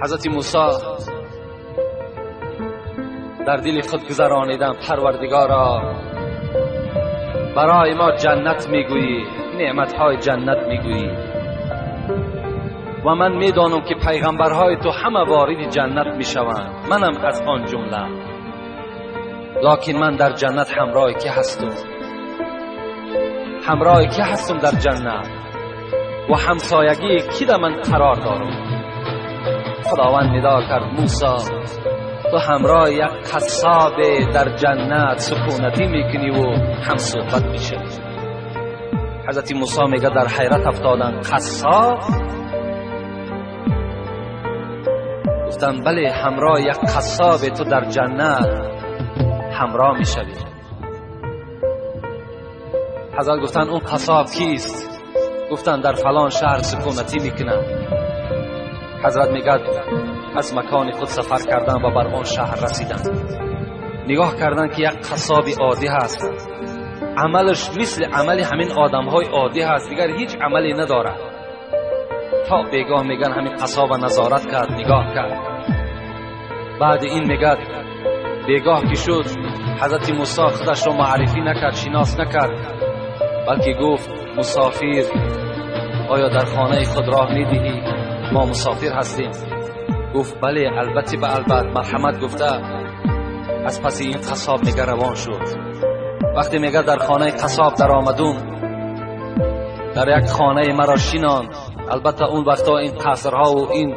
حضرت موسی در دل خود گذرانیدن پروردگارا برای ما جنت میگویی، نعمتهای جنت میگویی و من میدانم که پیغمبرهای تو همه وارد جنت میشوند، منم از آن جمله، لکن من در جنت همراه کی هستم؟ همراه کی هستم در جنت و همسایگی کی در من قرار دارم؟ خداوند ندا کرد موسی تو همراه یک قصاب در جنت سکونتی میکنی و هم صحبت میشه. حضرت موسی میگه در حیرت افتادن، قصاب؟ گفتن بله، همراه یک قصاب تو در جنت همراه میشوی. حضرت گفتن اون قصاب کیست؟ گفتن در فلان شهر سکونتی میکنن. حضرت میگه از مکان خود سفر کردن و بر آن شهر رسیدن. نگاه کردن که یک قصاب عادی هست، عملش مثل عمل همین آدمهای عادی هست، دیگر هیچ عملی نداره. تا بیگاه میگن همین قصاب نظارت کرد، نگاه کرد. بعد این میگه بیگاه که شد حضرت موسی خودش رو معرفی نکرد، شناس نکرد، بلکه گفت مسافر آیا در خانه خود راه میدهی؟ ما مسافر هستیم. گفت بله، البته به البته، مرحمت گفته. از پس این قصاب میگه روان شد. وقتی میگه در خانه قصاب در آمدم، در یک خانه مرا شیناند. البته اون وقتا این قصرها و این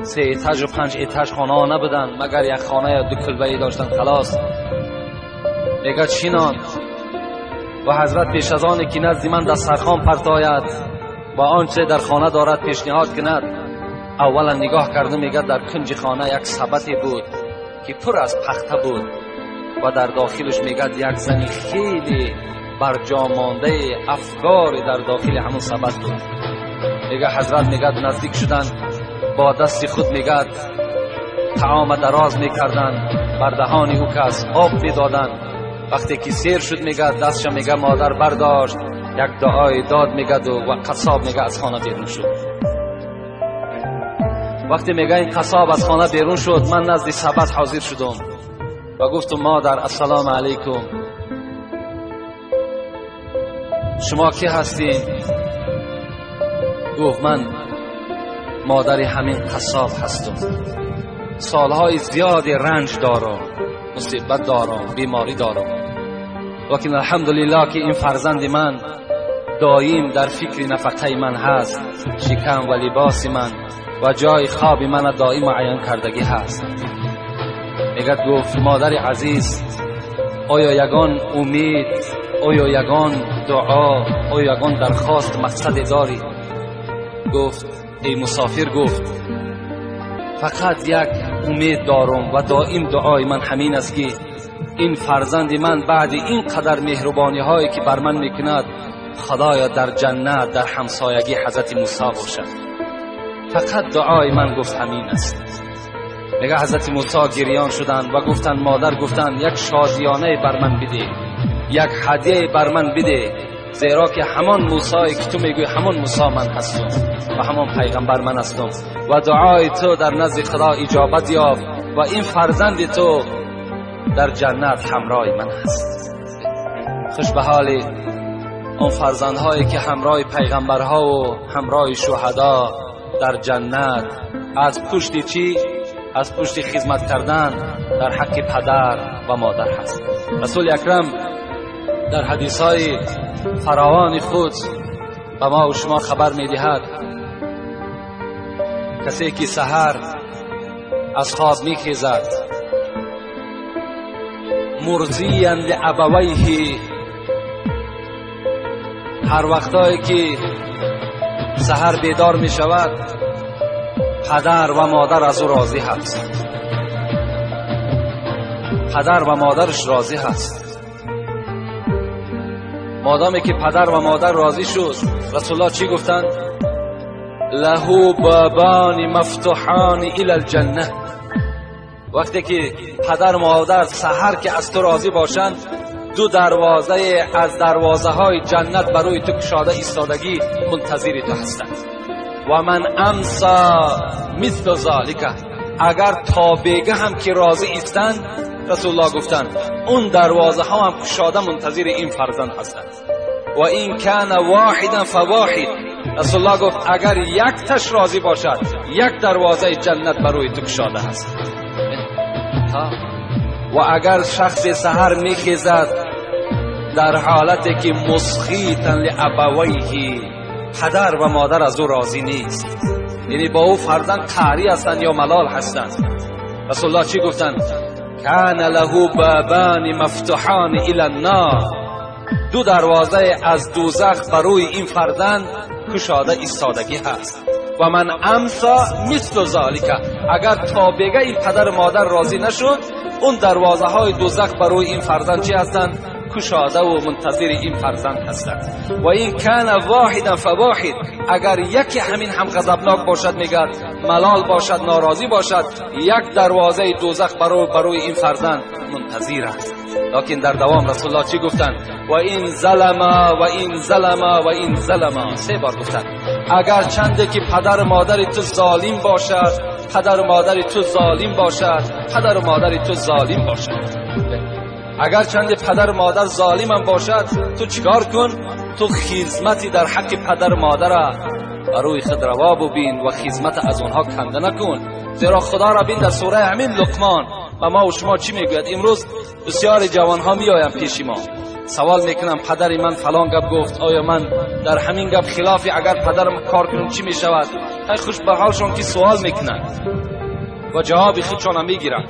3 اتاج و 5 اتاج خانه ها نبودن، مگر یک خانه یا 2 کلبه داشتن خلاص. میگه شیناند و حضرت پیش از آن که نزد من دسترخوان پرتاید و آنچه در خانه دارد پیشنهاد کند، اولا نگاه کرده میگه در کنج خانه یک سبدی بود که پر از پخته بود و در داخلش میگه یک زنی خیلی برجا مانده افکار در داخل همون سبد بود. میگه حضرت میگه نزدیک شدن، با دست خود میگه طعام دراز میکردن، بر دهان او کس آب میدادن. وقتی که سیر شد میگه دستش میگه مادر برداشت، یک دعای داد میگه و قصاب میگه از خانه بیرون شد. وقتی میگه این قصاب از خانه بیرون شد، من نزد سبد حاضر شدم و گفتم مادر السلام علیکم، شما کی هستین؟ گفت من مادر همین قصاب هستم، سالهای زیادی رنج دارم، مصیبت دارم، بیماری دارم، لیکن الحمدلله که این فرزند من دایم در فکر نفقه من هست، شکم و لباس من و جای خواب من دایم معین کردگی هست. میگه گفت مادر عزیز آیا یگان امید، آیا یگان دعا، آیا یگان درخواست مقصد داری؟ گفت ای مسافر، گفت فقط یک امید دارم و دائم دعای من همین است که این فرزند من بعد این قدر مهربانی هایی که بر من میکند، خدایا در جنت در همسایگی حضرت موسی باشد. فقط دعای من گفت همین است. میگه حضرت موسی گریان شدند و گفتند مادر، گفتند یک شادیانه بر من بده، یک هدیه بر من بده، زیرا که همان موسی که تو میگوی همان موسی من هستم و همان پیغمبر من هستم و دعای تو در نزد خدا اجابت یافت و این فرزند تو در جنت همراه من هست. خوش به حال اون فرزندهایی که همراه پیغمبرها و همراه شهدا در جنت، از پشت چی؟ از پشت خدمت کردن در حق پدر و مادر هست. رسول اکرم در حدیث‌های فراوان خود به ما و شما خبر می‌دهد کسی که سحر از خواب می‌خیزد، مرضیا لابویه، هر وقتایی که سحر بیدار می شود پدر و مادر از او راضی هست، پدر و مادرش راضی هست. مادامی که پدر و مادر راضی شد، رسول الله چی گفتند؟ له بابان مفتوحان الی الجنه. وقتی که پدر و مادر سحر که از تو راضی باشند، 2 دروازه از دروازه های جنت برای تو کشاده ایستادگی منتظر تو هستند. و من امسا مثل ذالک، اگر تا بیگه هم که راضی ایستند، رسول الله گفتند اون دروازه ها هم کشاده منتظر این فرزند هستند. و این کان واحدا فواحد، رسول الله گفت اگر یک تش راضی باشد یک دروازه جنت بروی تو کشاده هست. و اگر شخص سحر میخیزد در حالتی که مسخیتا لابویه، پدر و مادر از او راضی نیست، یعنی با او فرزند قهری هستند یا ملال هستند، رسول الله چی گفتند؟ کان له بابان مفتوحان الی النار، دو دروازه از دوزخ بروی این فرزند کشاده ایستادگی هست. و من امسا مثل ذالک، اگر تا بگه این پدر مادر راضی نشد، اون دروازه های دوزخ بروی این فرزند چی هستند؟ کشاده و منتظر این فرزند هستند. و این کان واحدا فواحد، اگر یکی همین هم غضبناک باشد، میگه ملال باشد، ناراضی باشد، یک دروازه دوزخ بروی این فرزند منتظر است. لکن در دوام رسول الله چی گفتند؟ و این ظلما و این ظلما و این ظلما، سه بار گفتند. اگر چنده که پدر مادر تو ظالم باشد، پدر مادر تو ظالم باشد، پدر مادر تو ظالم باشد، اگر چند پدر مادر ظالم هم باشد، تو چیکار کن؟ تو خدمتی در حق پدر مادر بروی خود روا ببین و خدمت از اونها کنده نکن. زیرا خدا را بین در سوره همین لقمان و ما و شما چی میگوید؟ امروز بسیار جوانها میآیند پیش ما، سوال میکنم پدر من فلان گپ گفت، آیا من در همین گپ خلافی اگر پدرم کار کنم چی میشود؟ خوش به حالشون که سوال میکنند و جواب خودشان میگیرند.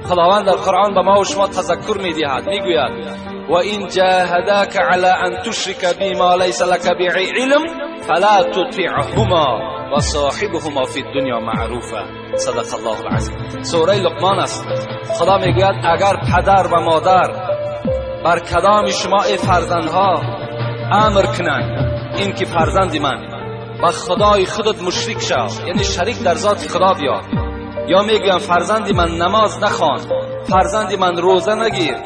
خداوند در قرآن به ما و شما تذکر میدهد، میگوید و این جاهداک علی ان تشرک بی ما لیس لک به علم فلا تطیعهما و صاحبهما فی الدنیا معروفا. صدق الله العظیم. سوره لقمان است. خدا میگوید اگر پدر و مادر بر کدام شما ای فرزندها امر کنند این که فرزند من با خدای خودت مشرک شو، یعنی شریک در ذات خدا بیار، یا میگویم فرزند من نماز نخوان، فرزند من روزه نگیر،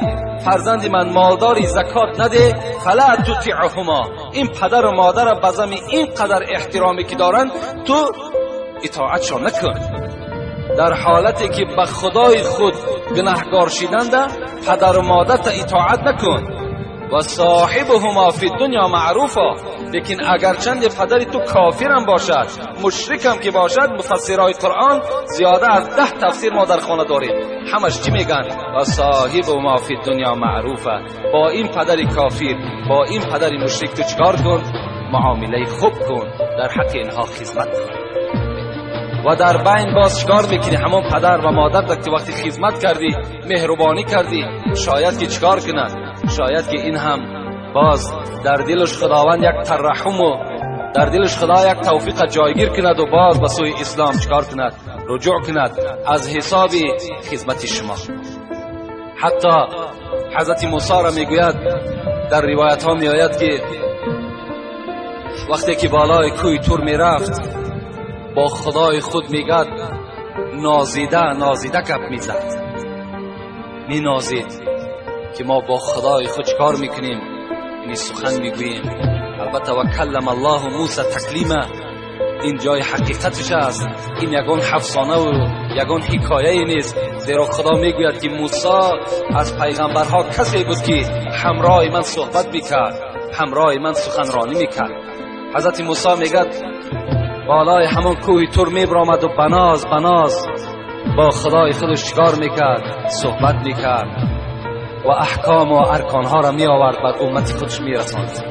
فرزند من مالداری زکات نده، فلا تطیعهما، این پدر و مادر به زمین اینقدر احترامی که دارند تو اطاعتشان نکن. در حالتی که به خدای خود گناهگار شدند پدر و مادر تا اطاعت نکن. و صاحبهما فی الدنیا معروفا، لیکن اگرچند پدر تو کافرم باشد، مشرکم که باشد، مفسرای قرآن زیاده از 10 تفسیر ما در خانه داریم، همش چی میگن؟ و صاحبهما فی الدنیا معروفا، با این پدر کافر، با این پدر مشرک تو چکار کن؟ معامله خوب کن، در حق اینها خدمت کن. و در بین باز چکار میکنی؟ همون پدر و مادر که وقتی خدمت کردی، مهربانی کردی، شاید که چکار کند؟ شاید که این هم باز در دلش خداوند یک ترحم و در دلش خدا یک توفیق جایگیر کند و باز به سوی اسلام چکار کند؟ رجوع کند از حساب خدمت شما. حتی حضرت موسی را میگوید در روایت ها میآید که وقتی که بالای کوه تور میرفت با خدای خود میگد نازیده نازیده گپ میزد، مینازید که ما با خدای خود چکار میکنیم؟ یعنی سخن میگوییم. البته و کلم الله موسی تکلیما، این جای حقیقتش است، این یگان افسانه و یگان حکایه نیست، زیرا خدا میگوید که موسی از پیغمبرها کسی بود که همراه من صحبت میکرد، همراه من سخنرانی میکرد. حضرت موسی میگد بالای همون کوه تور میبرآمد و بناز بناز با خدای خودش چکار میکرد؟ صحبت میکرد و احکام و ارکانها را می آورد بر امت خودش می رساند.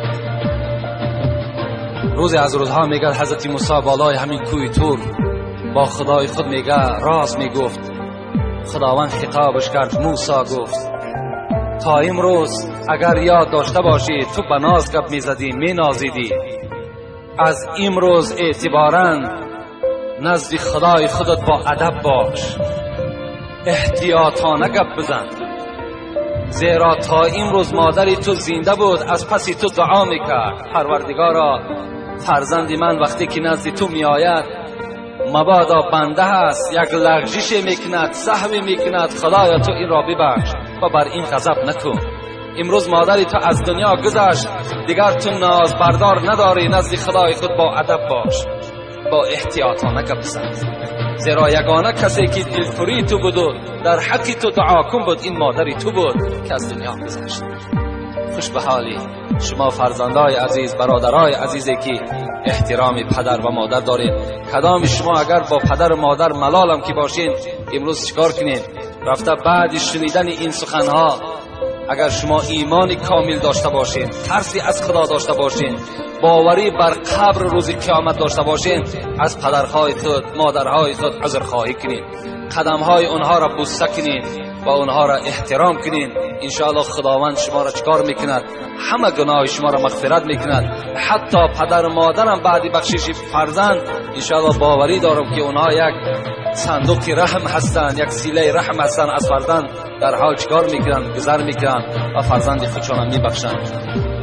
روزی از روزها میگه حضرت موسی بالای همین کوه تور با خدای خود میگه راز میگفت. خداوند خطابش کرد، موسی گفت تا امروز اگر یاد داشته باشی تو به ناز گپ میزدی، مینازیدی، از امروز اعتباراً نزد خدای خودت با ادب باش، احتیاطانه گپ بزن، زیرا تا امروز مادری تو زنده بود از پسی تو دعا میکرد، پروردگارا فرزند من وقتی که نزد تو میآید مبادا بنده هست یک لغزش میکند، سهوی میکند، خدایا تو این را ببخش و بر این غضب نکن. امروز مادری تو از دنیا گذشت، دیگر تو ناز بردار نداری، نزد خدای خود با ادب باش. با احتیاطانه گپ بزن، زیرا یگانه کسی که دلپری تو بود و در حق تو دعا کن بود این مادری تو بود که از دنیا گذشت. خوش به حالی شما فرزندای عزیز، برادرای عزیزی که احترام پدر و مادر دارین. کدام شما اگر با پدر و مادر ملالم که باشین، امروز چیکار کنین؟ رفته بعد شنیدن این سخنها اگر شما ایمان کامل داشته باشین، ترسی از خدا داشته باشین، باوری بر قبر روز قیامت داشته باشین، از پدرهای خود، مادرهای خود عذرخواهی کنین، قدمهای اونها را بوسه کنین و اونها را احترام کنین. انشاءالله خداوند شما را چکار میکند؟ همه گناه شما را مغفرت میکند. حتی پدر و مادرم بعد بخشش فرزند انشاءالله باوری دارم که اونها یک صندوق رحم هستند، یک سیله رحم هستند، از فرزند در حال چکار میکنن؟ گذر میکنن و فرزند خودشان میبخشند.